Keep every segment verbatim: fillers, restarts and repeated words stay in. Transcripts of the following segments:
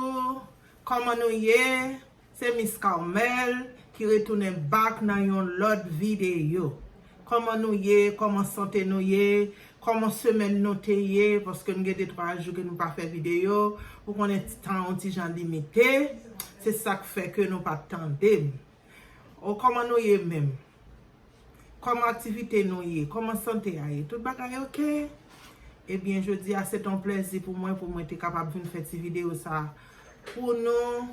Bonjou, kòman nou ye? Se Miss Carmel ki retounen back nan yon lòt videyo. Kòman nou ye? Kòman sante nou ye? Kòman semèn nou te ye? Paske nou gen de twa jou ke nou pa fè videyo. Ou konnen tan yon ti jan limite. Se sa k fè ke nou pa t tande m. O, kòman nou ye menm? Kòman aktivite nou ye? Kòman sante a ye? Tout bagay oke? Ebyen, jodi a, se t on plèzi pou mwen, pou mwen te kapab vin fè ti videyo sa pou nou,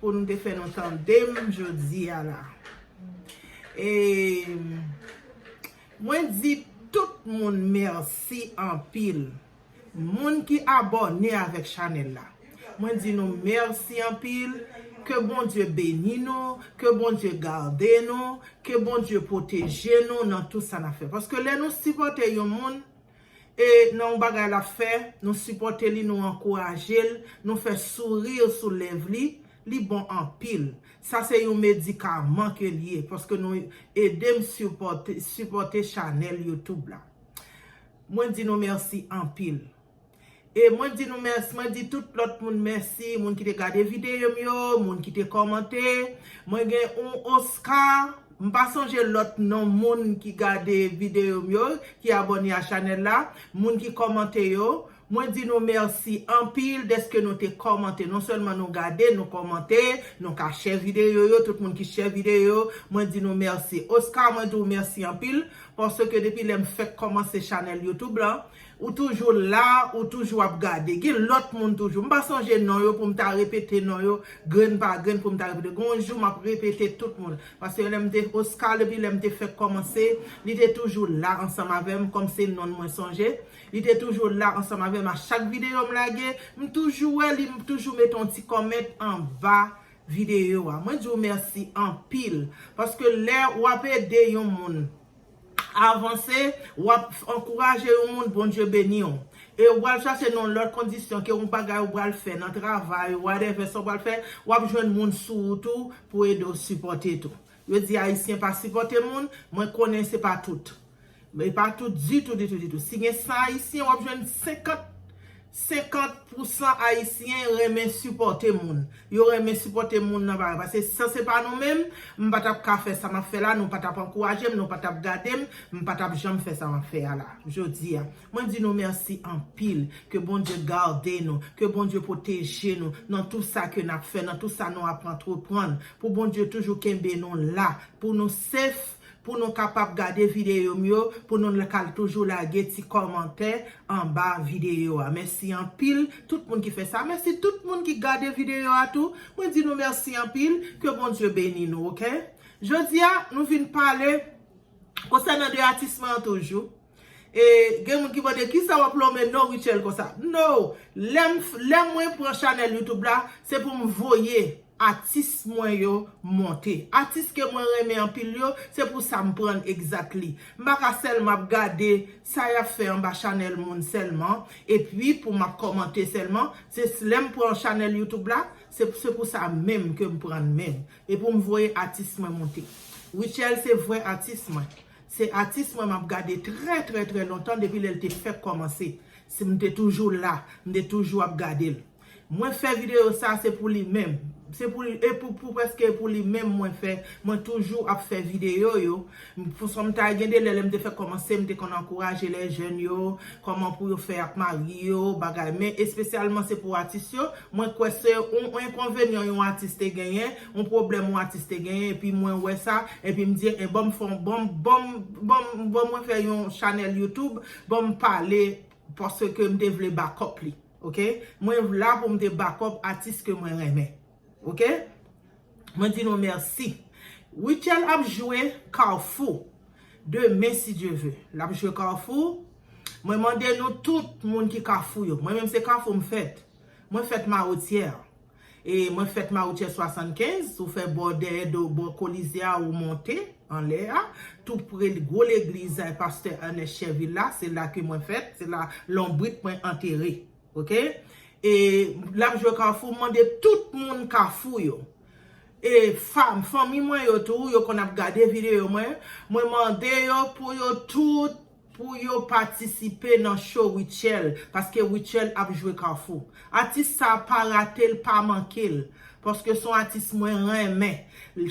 pou nou te fè nou tande m jodi a la. E mwen di tout moun mèsi anpil. Moun ki abòne avèk chanèl la, mwen di nou mèsi anpil. Ke Bondye beni nou, ke Bondye gade nou, ke Bondye pwoteje nou nan tout sa n ap fè. Paske lè nou sipòte yon moun, e nan yon bagay l ap fè, nou sipòte li, nou ankouraje l, nou fè souri sou lèv li, li bon anpil. Sa se yon medikaman ke l ye, paske nou ede m sipòte, sipòte chanèl YouTube la. Mwen di nou mèsi anpil. E mwen di nou mèsi, mwen di tout lòt moun mèsi, moun ki te gade videyo m yo, moun ki te kòmante. Mwen gen yon Oscar, m pa sonje lòt non moun ki gade videyo m yo, ki abòne a chanèl la, moun ki kòmante yo. Mwen di nou mèsi anpil dèske nou te kòmante. Non sèlman nou gade, nou kòmante, nou ka share videyo yo, tout moun ki share videyo yo, mwen di nou mèsi. Oscar, mwen di w mèsi anpil, paske depi lè m fèk kòmanse chanèl YouTube lan, ou toujou la, ou toujou ap gade. Gen lòt moun toujou. M pa sonje non yo pou m ta repete non yo, grenn pa grenn pou m ta repete. Gon jou m ap repete tout moun. Paske lè m te Oscar, depi lè m te fèk kòmanse, li te toujou la ansanm avè m, kòm se non l mwen sonje. Li te toujou la ansanm avè m a chak videyo m lage. M toujou wè li, m toujou mete yon ti kòmant anba videyo a. Mwen di w mèsi anpil. Paske lè w ap ede yon moun avanse, w ap ankouraje yon moun, Bondye beni w. E w pral chache nan yon lòt kondisyon, ke yon bagay ou pral fè nan travay, whatever sa w pral fè, w ap jwenn moun sou wout ou pou ede w sipòte tou. Yo di Ayisyen pa sipòte moun, mwen konnen se pa tout. E pa tout ditou, ditou, ditou. Si gen san Ayisyen, w ap jwenn senkant, senkant pousan Ayisyen renmen sipòte moun. Yo renmen sipòte moun nan bagay. Paske si se pa nou menm, m pa t ap ka fè sa m ap fè la, nou pa t ap ankouraje m, nou pa t ap gade m, m pa t ap janm fè sa m ap fè a la, jodi a. Mwen di nou mèsi anpil. Ke Bondye gade nou, ke Bondye pwoteje nou nan tout sa ke n ap fè, nan tout sa nou ap antreprann. Pou Bondye toujou kenbe nou la, pou nou safe, pou nou kapab gade videyo m yo, pou nou ka toujou lage ti kòmantè anba videyo a. Mèsi anpil tout moun ki fè sa. Mèsi tout moun ki gade videyo a tou. Mwen di nou mèsi anpil. Ke Bondye beni nou, oke? Jodi a, nou vin pale konsènan de atis mwen an toujou. E gen moun ki mande, "Kisa w ap lonmen non Rutshelle konsa?" No! Lè m, lè mwen pran chanèl YouTube la, se pou m voye atis mwen yo monte. Atis ke mwen renmen anpil yo, se pou sa m pran exactly. M pa ka sèlman ap gade sa y ap fè anba chanèl moun sèlman, epi pou m ap kòmante sèlman. Se s-, lè m pran chanèl YouTube la, se, se pou sa menm ke m pran menm. E pou m voye atis mwen monte. Rutshelle se vrè atis mwen. Se atis mwen m ap gade trè, trè, trè lontan depi lè l te fèk kòmanse. Si m te toujou la, m te toujou ap gade l. Mwen fè videyo sa, se pou li menm. Se pou li, e pou, pou prèske pou li menm mwen fè. Mwen toujou ap fè videyo yo. Pou sa m ta gen de lè, lè m te fèk kòmanse, m te konn ankouraje lè jèn yo, kòman pou yo fè ak mari yo, bagay. Men espesyalman se pou atis yo. Mwen kwè se yon enkonvenyan yon atis te genyen, yon pwoblèm yon atis te genyen, epi mwen wè sa, epi m di, "E, ban m fè, ban m, ban m, ban m, ban mwen fè yon chanèl YouTube, ban m pale," paske m te vle backup li, oke? Mwen la pou m te backup atis ke mwen renmen, oke? Mwen di nou mèsi. Rutshelle ap jwe Kafou demen, si Dye ve. L ap jwe Kafou. Mwen mande nou tout moun ki Kafou yo. Mwen menm se Kafou m fèt. Mwen fèt Mawotyè. E mwen fèt Mawotyè swasannkenz, ou fè bò dèyè do, bò Kolizye a, ou monte anlè a, tou pre gwo legliz a pastè Ernest Chèvil la, se la ke mwen fèt, se la lonbrit mwen antere. Oke? E l ap jwe Kafou, m mande tout moun Kafou yo. E fam, fanmi mwen yo tou, yo konn ap gade videyo mwen, mwen mande yo pou yo tout pou yo patisipe nan show Rutshelle, paske Rutshelle ap jwe Kafou. Atis sa pa rate l, pa manke l, paske se yon atis mwen renmen.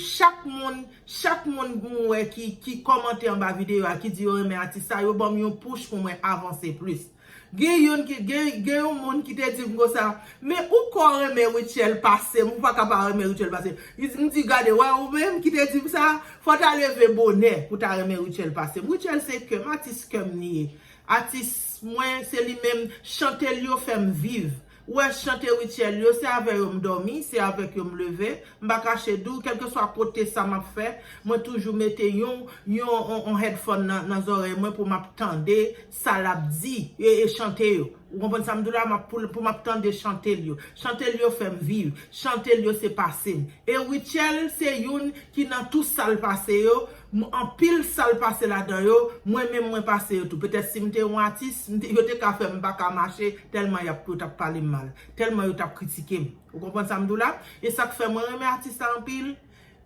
Chak moun, chak moun mwen wè ki, ki kòmante anba videyo a, ki di yo renmen atis sa, yo ban m yon push pou mwen avanse plis. Gen youn ki, gen, gen yon moun ki te di m konsa, "Men ou kwè w renmen Rutshelle pase m, ou pa ka pa renmen Rutshelle pase m." M di, "Gade, wè ou menm ki te di m sa, fò w ta leve bonè pou w ta renmen Rutshelle pase m." Rutshelle se kè m, atis kè m li ye. Atis mwen, se li menm, chante l yo fè m viv. Ou wè chante Rutshelle yo, se avè yo m dòmi, se avèk yo m leve. M pa kache di w, kèlkeswa kote sa m ap fè, mwen toujou mete yon, yon, on, on headphone nan, nan zòrèy mwen pou m ap tande sa l ap di, e, e chante yo. Ou konprann sa m di w la? M ap, pou, pou m ap tande chante l yo. Chante l yo fè m viv. Chante l yo se pase m. E Rutshelle se youn ki nan tout sa l pase yo, m, anpil sa l pase ladan yo, mwen menm mwen pase yo tou. Petèt si m te yon atis, m te, yo te ka fè m pa ka mache, tèlman y ap, yo t ap pale m mal, tèlman yo t ap kritike m. Ou konprann sa m di w la? E sa k fè mwen renmen atis la anpil.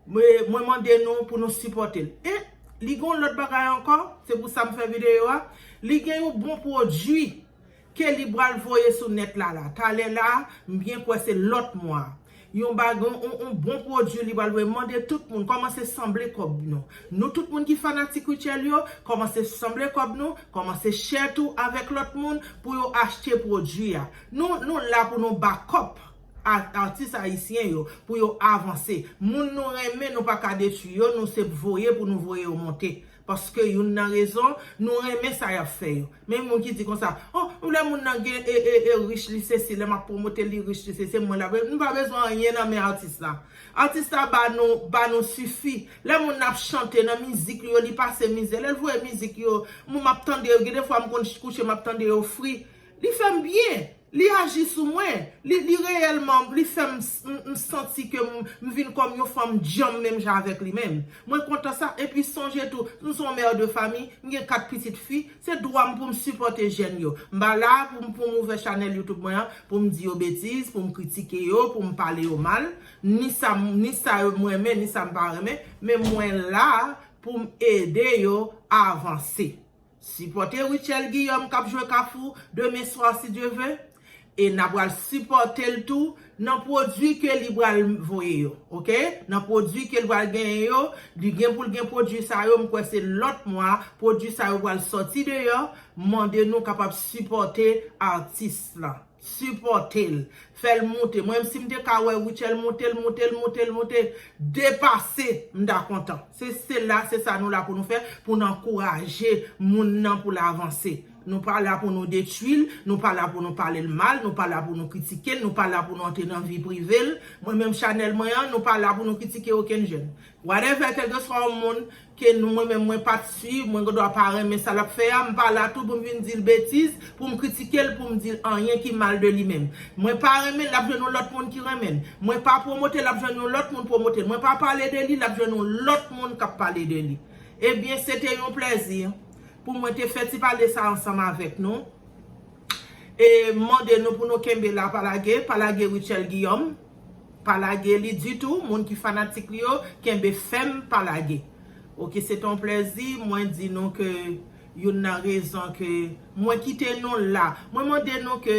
Mwen, mwen mande nou pou nou sipòte l. E li gen yon lòt bagay ankò, se pou sa m fè videyo a. Li gen yon bon pwodui ke li pral voye sou nèt la la. Talè la, m byen kwè se lòt mwa. Yon bag, yon, yon, yon bon pwodui li pral voye. Mande tout moun, kòmanse sanble kòb nou. Nou tout moun ki fanatik Rutshelle yo, kòmanse sanble kòb nou, kòmanse share tou avèk lòt moun pou yo achte pwodui a. Nou, nou la pou nou backup a-, atis ayisyen yo pou yo avanse. Moun nou renmen, nou pa ka detwi yo, nou se voye pou nou voye yo monte. Paske youn nan rezon, nou renmen sa y ap fè yo. Men moun ki di konsa, "Oh, lè moun nan gen e, e, e rich, li sesi, lè m ap pwomote li rich, li sesi, se mwen l ap, nou pa bezwen anyen nan men atis la." Atis la ba nou, ba nou sifi. Lè moun nan ap chante nan mizik li yo, li pase mizè. Lè l voye mizik yo, moun m ap tande yo, gen de fwa m konn kouche, m ap tande yo fri. Li fè m byen. Li aji sou mwen. Li, li reyèlman, li fè m, m, m santi ke m, m vin kòm yon fanm djanm menm jan avèk li menm. Mwen kontan sa. Epi sonje tou, m se yon mè de fami, m gen kat pitit fi, se dwa m pou m sipòte jèn yo. M pa la pou m, pou m ouvè chanèl YouTube mwen an, pou m di yo betiz, pou m kritike yo, pou m pale yo mal. Ni sa m, ni sa yo m renmen, ni sa m pa renmen. Men mwen la pou m ede yo avanse. Sipòte Rutshelle Guillaume k ap jwe Kafou demen swa, si Dye ve. E n a pral sipòte l tou nan pwodui ke li pral voye yo, oke? Nan pwodui ke l pral genyen yo, li gen pou l gen pwodui sa yo, m kwè se lòt mwa, pwodui sa yo pral sòti deyò, mande nou kapab sipòte atis lan. Sipòte l. Fè l moute. Mwen menm si m te ka wè Rutshelle moute l, moute l, moute l, moute, depase, m ta kontan. Se, se la, se sa nou la pou nou fè, pou n ankouraje moun nan pou l avanse. Nou pa la pou nou detwi l, nou pa la pou nou pale l mal, nou pa la pou nou kritike l, nou pa la pou nou antre nan vi prive l. Mwen menm chanèl mwen an, nou pa la pou nou kritike okenn jèn. Whatever, kèlkeswa yon moun ke nou, mwen menm, mwen pa t swiv, mwen gendwa pa renmen sa l ap fè a, m pa la tou pou m vin di l betiz, pou m kritike l, pou m di l anyen ki mal de li menm. Mwen pa renmen l, l ap jwenn yon lòt moun ki renmen l. Mwen pa pwomote l, l ap jwenn yon lòt moun pwomote l. Mwen pa pale de li, l ap jwenn yon lòt moun k ap pale de li. Ebyen, se te yon plèzi pou mwen te fè ti pale sa ansanm avèk nou. E mande nou pou nou kenbe la, pa lage, pa lage Rutshelle Guillaume. Pa lage li ditou. Moun ki fanatik li yo, kenbe fèm, pa lage. Oke, se te yon plèzi. Mwen di nou ke youn nan rezon ke mwen kite nou la. Mwen mande nou ke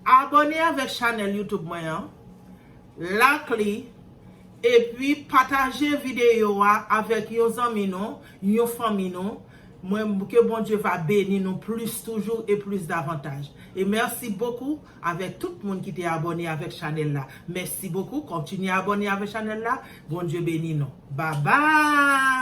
abòne avèk chanèl YouTube mwen an. Like li, epi pataje videyo a avèk yon zanmi nou, yon fanmi nou. Mwen, ke Bondye va beni nou plis toujou e plis davantaj. E mèsi bokou avèk tout moun ki te abòne avèk chanèl la. Mèsi bokou, kontinye abòne avèk chanèl la. Bondye beni nou. Babay!